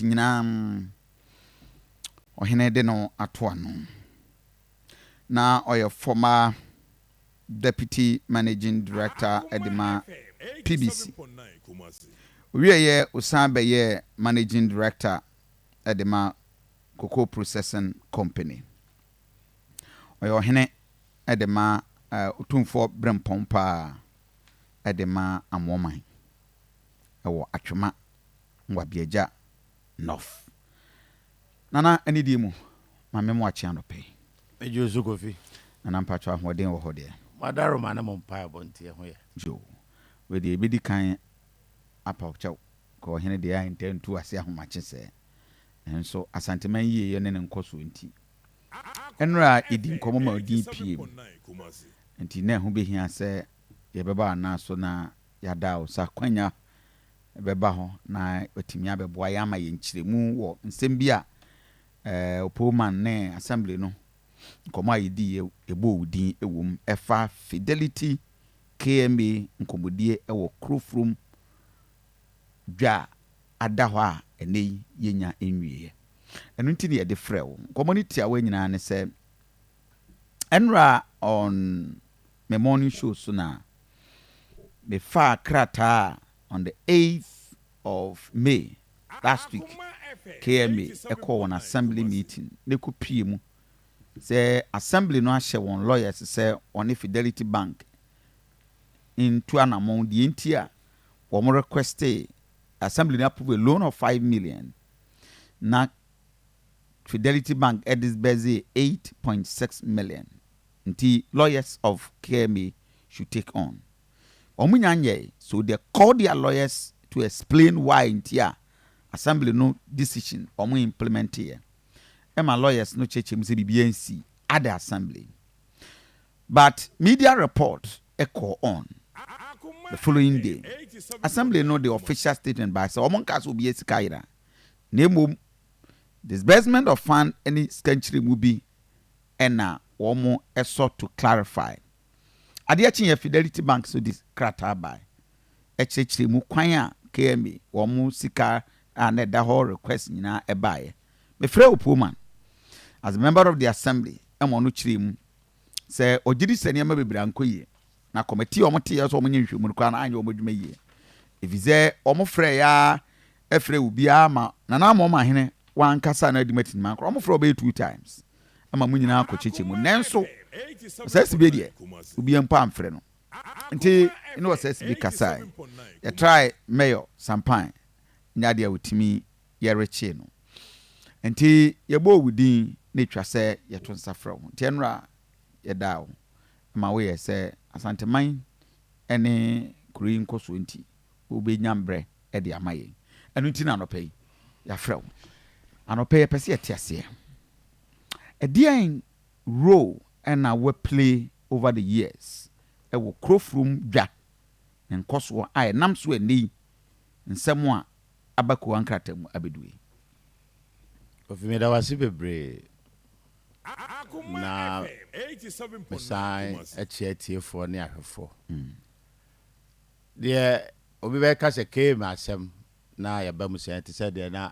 Nyinaa ɔhene de no ato ano. Na ɔyɛ former deputy managing director de ma PBC. Owieɛ ɔsan bɛyɛɛ managing director de ma Cocoa Processing Company. Ɔyɛ ɔhene de ma Otumfoɔ Berempɔn paa de ma Amoaman wɔ Atwema Nwabiagya North. Nana anidie mu, ma me mo akye anɔpa yi. Megye wo so, Kofi. Nana, mpakyɛw, ahoɔden wɔ hɔ deɛ? Mo adaroma ne mo mpaebɔ nti, ɛho yɛ. Yo, wei deɛ yɛbɛdi kan apa wo kyɛw, ka ɔhene deɛ a ntaa ntu ase ahomakye sɛɛ. Nanso Asanteman yieyɛ ne ne nkɔsoɔ nti, ɛnora yɛdi nkɔmmɔ ma odin pue mu. Nti na ɛho bɛhia sɛ yɛbɛba anaa so na yɛada wo sa kwanya bɛba hɔ na watumi abɛboa yɛn ama yɛn nkyerɛmu wɔ nsɛm bi a Opoman ne assembly no nkɔmmɔ a yɛdi yɛbɔɔ wo din wɔ mu ɛfa Fidelity KMA nkɔmmɔdie wɔ Kurofurom dwa a ada hɔ a ɛnɛ yi yɛnya nwieɛ. Ɛno nti ne yɛde frɛ wo. Nkɔmmɔ no tiawa nyinaa ne sɛ ɛnora on me morning show so na mefaa krataa on the 8th of May last week KMA ɛkɔɔ wɔn assembly meeting ne kɔ pie mu sɛ assembly no ahyɛ wɔn lawyers sɛ ɔne Fidelity Bank ntu anammɔn deɛ nti a wɔn request assembly no approve a loan of 5 million na Fidelity Bank ɛdisburse 8.6 million, nti lawyers of KMA should take on. Wɔn nya nyɛ, so they call their lawyers to explain why nti a assembly no decision wɔn implement yɛ. Ɛma lawyers no kyerɛkyerɛ mu sɛ biribi nsi at the assembly, but media report ɛkɔ on the following day. Assembly no the official statement by sɛ wɔn nka sɛ obi esika ayera, na emom disbursement of fund ɛne sika nkyerɛmu bi ɛna wɔn ɛsɔ to clarify. Adeɛ kye yɛ Fidelity Bank so de krataa by ɛkyerɛkyerɛ mu kwan a KMA wɔn sika a na ɛda hɔ request nyinaa ɛbaeɛ. Mefrɛ Opoman as a member of the assembly, ɛma ɔno kyerɛ mu sɛ ɔgye di sɛ nneɛma bebree ankɔ yie na committee a wɔn te yɛ sɛ wɔn nyɛ nhwɛmu no koraa na anyɛ wɔn adwuma yie, efisɛ wɔn frɛ ya ɛfrɛ obiara ma Nana ama wɔn ahene wankasa na adi mu ati nyinaa wɔn frɛ ɔbɛyɛ two times ama mu nyinaa akɔ kyekyɛ mu, nanso Osei Assibey deɛ, obiara mpo amfrɛ no. Nti ne Osei Assibey kasae. Yɛtrae Mayor Sampan nyɛ adeɛ a wɔtumi yɛrekyee no, nti yɛbɔ wo din na etwa sɛ yɛto nsa frɛ wo. Nti ɛnora yɛda wo ma woyɛ sɛ Asanteman ne kuro yi nkɔsoɔ nti wobɛnya mbrɛ de ama yɛn. Ɛno nti na anɔpɛ yi yɛafrɛ wo. Anɔpɛ yɛpɛ sɛ yɛte aseɛ ɛdeɛn role ɛna play over the years ɛwɔ Kurofurom dwa ne nkɔsoɔ a ɛnam so ɛnɛ yi nsɛm a aba kowa nkrataa mu abɛdu yi. Kofi, meda wase bebree na mesan akyia atiefoɔ ne ahwɛfoɔ. Deɛ obi bɛka sɛ KMA asɛm na yɛba mu sɛ te sɛ deɛ na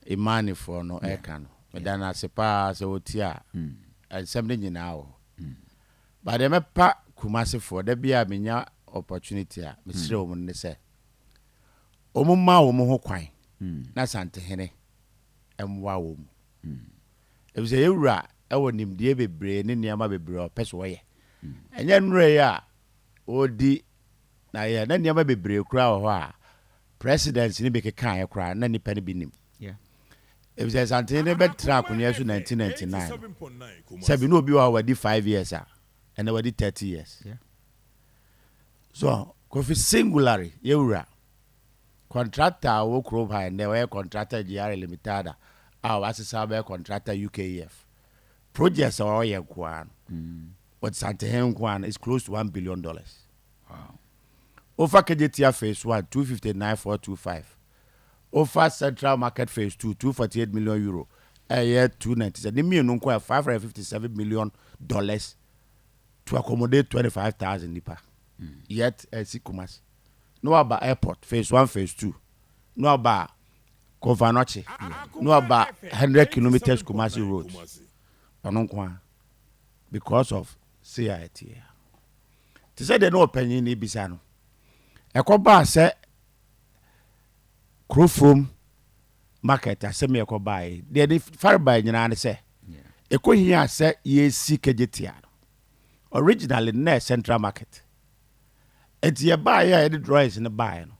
Imanifoɔ no ɛka no, meda no ase paa sɛ wɔtie a nsɛm no nyinaa wɔ hɔ. Ba deɛ mɛpa Kumasefoɔ da bi a menya opportunity a mesrɛ wɔ mu ne sɛ ɔmo ma wɔ ho kwan na Santehene mmoa wɔ mu, efisɛ yɛwura ɛwɔ nimdeɛ bebree ne nneɛma bebree a ɔpɛ so ɔyɛ. Ɛnyɛ nnura yi a ɔredi na yɛ na nneɛma bebree koraa wɔ hɔ a president ne bi kekaeɛ koraa na nipa no bi nim, efisɛ Santehene bɛtena akonnwa so 1999 sɛbi na obi wɔ hɔ a wadi 5 years a ɛnna wadi 30 years. So Kofi, singularly, yɛwura contractor a ɔwɔ kurom ha ɛnɛ ɔyɛ Contractor GR Limited a wasesa bɛyɛ Contractor UKEF projects a ɔyɛ nkoa no, wɔte Santehene nkoa no is close to $1 billion. Ofa Kejetia phase one, 259,425. Ofa Central Market phase two, €248 million, ɛyɛ 297. Ne mmienu nko yɛ $557 million to accommodate 25,000 nipa. Yet ɛsi Kumasi na waba airport phase one, phase two, na waba Komfo Anokye na waba 100 kilometres Kumasi road ɔno nko a because of sei a ɛteɛ. Te sɛ deɛ na ɔpanyin no bisa no, ɛkɔbaa sɛ Kurofurom market asɛm yɛ kɔbaa deɛ de fare baa nyinaa ne sɛ ɛkɔ hia sɛ yɛsi Kejetia no, originally na yɛ Central Market. Nti yɛbaeɛ a yɛde drawings no baeɛ no,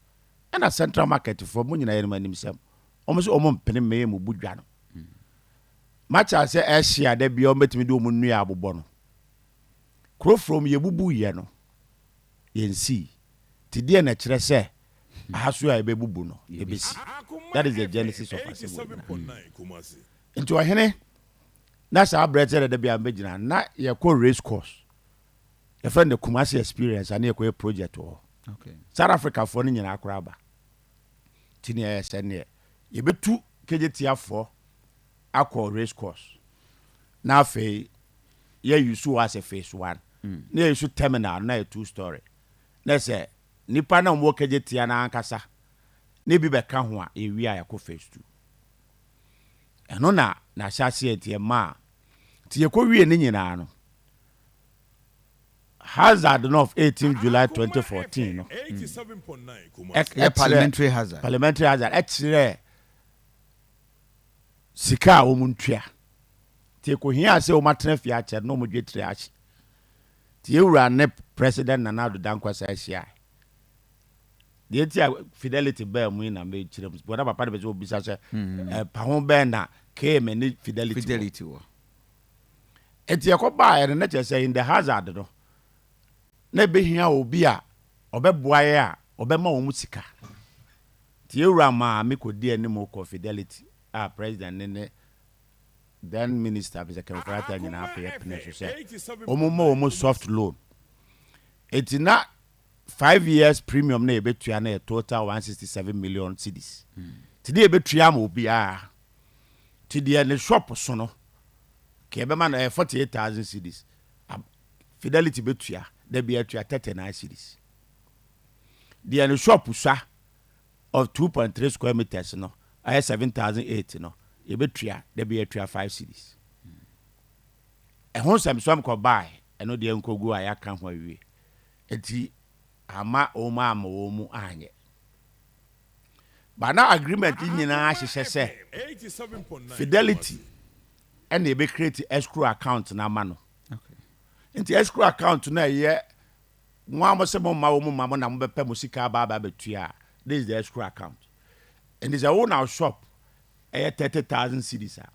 ɛna Central Market foɔ mo nyinaa yɛnom anim sɛm ɔmo sɛ ɔmo mpene mmɛyɛ mu bu dwa no makyɛ sɛ ɛhye a da bia ɔmo bɛtumi de ɔmo nnua abobɔ no. Kurofurom yɛbubu yɛ no, yɛnsii nti deɛ na kyerɛ sɛ aha so a yɛbɛbubu no yɛbɛsi. That is the genesis of asɛm wɔ nyinaa. Nti ɔhene na saa berɛ sɛ dɛdɛ bia mbɛgyina na yɛkɔ race course, yɛfrɛ no Kumasi Experience a ne yɛkɔyɛ project wɔ hɔ. South Africa foɔ no nyinaa koraa ba. Nti ne ɛyɛ sɛ neɛ yɛbɛtu Kejetiafoɔ akɔ race course na afei yɛyi so wɔ asɛ phase one na yɛyi so terminal na yɛ two story na sɛ nipa na wɔwɔ Kejetia na ankasa ne bi bɛka ho a, yɛwie a yɛkɔ phase two. Ɛno na n'ahyɛ aseɛ. Nti ɛma a nti yɛkɔ wie ne nyinaa no, Hansard no of 18 July 2014 no Yɛ parliamentary Hansard. Parliamentary Hansard ɛkyerɛ sika a wɔn ntua. Nti ekohia sɛ wɔn atena fie akyɛ na wɔn dwe tiri ahye. Nti ewura ne President Nana Addo Dankwa sa ahyia deɛ ti a Fidelity bɛɛ mu yi na mɛkyerɛ mu bɔnna papa de bɛ sɛ obisa sɛ ɛpa ho bɛɛ na KMA ne Fidelity wɔ. Fidelity wɔ. Nti ɛkɔ baeɛ no, na kyerɛ sɛ in the Hansard no na ebɛhia obi a ɔbɛboa yɛ a ɔbɛma wɔn sika. Nti ewura maame kɔdi anim kɔ Fidelity a president ne then minister Mr Ken Ofori-Atta nyinaa pɛ pene so sɛ wɔn ma wɔn soft loan. Eti na 5 years premium na yɛbɛtua na yɛ total 167 million cedis. Ti de yɛbɛtua ama obiara ti deɛ ne shop so no ka yɛbɛma no ɛyɛ 48,000 cedis. Fidelity bɛtua dabi atua 39 cedis. Deɛ ne shop sua of 2.3 square meters no ɛyɛ 7,008 no, yɛbɛtua dabi atua 5 cedis. Ɛho nsɛmsɛm kɔ bae. Ɛno deɛ nkɔgu a yɛaka ho awie. Nti ama wɔn ama wɔn mu anyɛ ba na agreement yi nyinaa hyehyɛ sɛ Fidelity ɛna ebe create escrow account na ama no. Nti escrow account no ɛyɛ mo a mo sɛ mo ma wɔn ma mo na mo bɛpɛ mo sika aba abɛtua a, this is the escrow account. Nti sɛ wo na shop ɛyɛ 30,000 cedis a,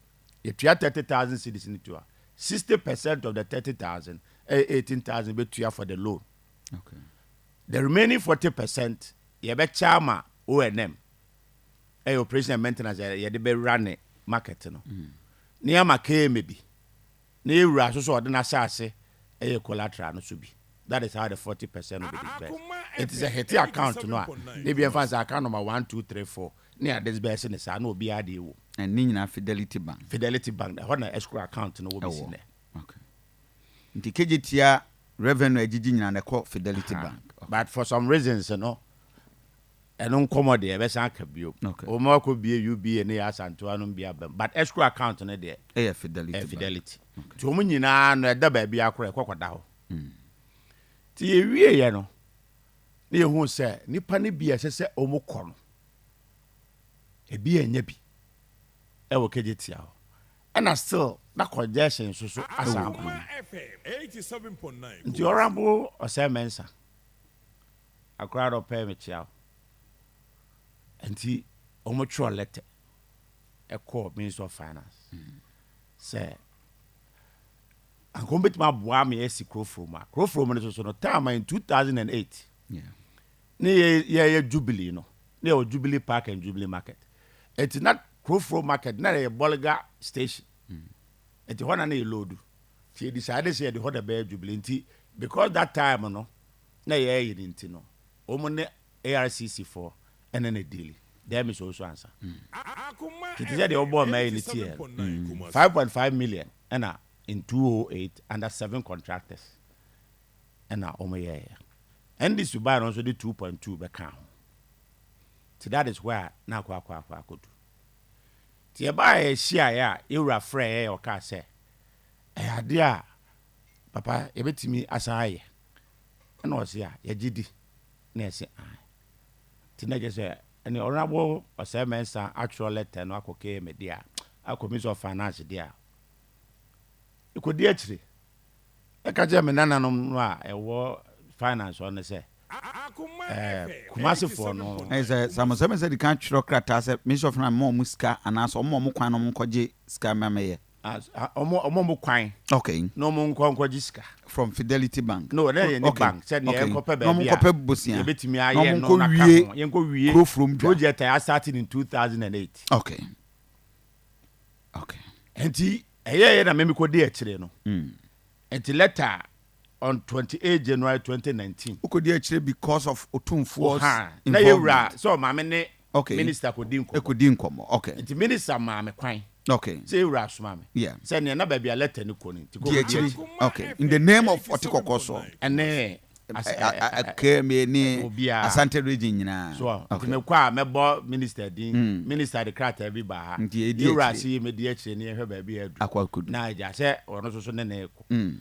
yɛtua 30,000 cedis ne to a, 60% of the 30,000 ɛyɛ 18,000 bɛtua for the loan. The remaining 40% yɛbɛkyɛ ama O&M, ɛyɛ operation and maintenance yɛde bɛwura ne market no ne ama KMA bi na yɛwura so so ɔde n'ahyɛ ɛyɛ collateral no so bi. That is how the 40% will be disbursed. It is a hit account no a ne bi ɛfa sɛ account number 1, 2, 3, 4 ne yɛ disburse ne saa na obiara de ewu. Ɛne nyinaa Fidelity Bank. Fidelity Bank, ɛhɔ na escrow account no wɔ bɛsi nɛ. Okay. Nti Kejetia revenue agyigyi nyinaa na ɛkɔ Fidelity Bank. Okay. But for some reasons no, ɛno nkɔmɔ deɛ ɛbɛsan aka bio. Wɔn akɔ bie UBA ne yɛ Asantewa no bi aba mu, but escrow account no deɛ ɛyɛ Fidelity ɛyɛ Bank. Fidelity. Nti wɔn nyinaa no ɛda baabi akoro ɛkɔ kɔda hɔ. Nti yɛwie yɛ no ne yɛhu sɛ nipa no bi a ɛsɛ sɛ wɔn kɔ no, ebi ɛnyɛ bi ɛwɔ Kejetia hɔ, ɛna still na congestion nso so asan akɔ mu. Nti Honourable Ɔsɛ Mɛnsa akora dɔ pɛɛ mekyia wo. Nti wɔn twerɛ letter ɛkɔɔ Minister of Finance sɛ anka wɔn bɛtumi aboa ama yɛasi Kurofurom a Kurofurom no soso no time in 2008 ne yɛ yɛyɛ Jubilee no ne yɛwɔ Jubilee Park and Jubilee Market. Eti na Kurofurom Market na yɛ Bolga station, nti hɔ na ne yɛ load. Nti yɛ decide sɛ yɛde hɔ na bɛyɛ Jubilee. Nti because that time no na yɛyɛ ne nti no, wɔn ne ARCC foɔ ɛne ne deal dɛm mi so ansa tete sɛ deɛ wɔbɔ ɔmɛ yi ne tiɛ 5.5 million ɛna in 208 under seven contractors ɛna wɔn yɛɛyɛ. NDC baa no nso de 2.2 bɛka ho. Nti that is where na akɔ akɔ akɔ akɔdu. Nti yɛbaa yɛhyiaeɛ a, yɛwura frɛ yɛ, ɔkaa sɛ ɛyɛ adeɛ a papa yɛbɛtumi asan ayɛ. Ɛna ɔse a yɛgye di na yɛse ae. Nti na kyerɛ sɛ ɛne Honorable Osei Mensah atwerɛ letter no akɔ KMA deɛ a, akɔ Ministry of Finance deɛ a, ɛkɔdi akyire. Ɛka kyerɛ me nananom no a ɛwɔ finance hɔ no sɛ Kumasefoɔ no. Ɛyɛ sɛ Samuel Osei Mensah di kan twerɛ krataa sɛ Ministry of Finance ma ɔmo sika anaasɛ ɔmo kwan na ɔmo nkɔgye sika ma mɛyɛ. Ɔmo kwan. Na ɔmo nkɔgye sika. From Fidelity Bank. No, ɛdɛ yɛ ne bank sɛ nea yɛnkɔpɛ baabi a nkɔpɛ bosia. Yɛbɛtumi ayɛ no na ka ho, yɛnkɔ wie kuro from dwa. Project a yɛastart in 2008. Nti ɛyɛ yɛ na mɛmi kɔ di akyire no. Nti letter on 28 January 2019. Wokɔdi akyire because of Otumfoɔ's na yɛwura sɛ ɔmaame ne minister kɔdi nkɔmmɔ. Ɛkɔdi nkɔmmɔ, okay. Nti minister maa me kwan sɛ yɛwura asoma me sɛ nea na baabi a letter no kɔ no nti kɔ di akyire. Okay, in the name of ɔte kɔkɔɔ so. Ɛne KMA ne Asante Region nyinaa. So nti mekɔ a mɛbɔ minister din. Minister de krataa bi ba ha. Nti yɛwura ase yi mɛdi akyire ne yɛhwɛ baabi a adu. Akɔ akɔdu. Na agya sɛ ɔno nso so ne ne kɔ.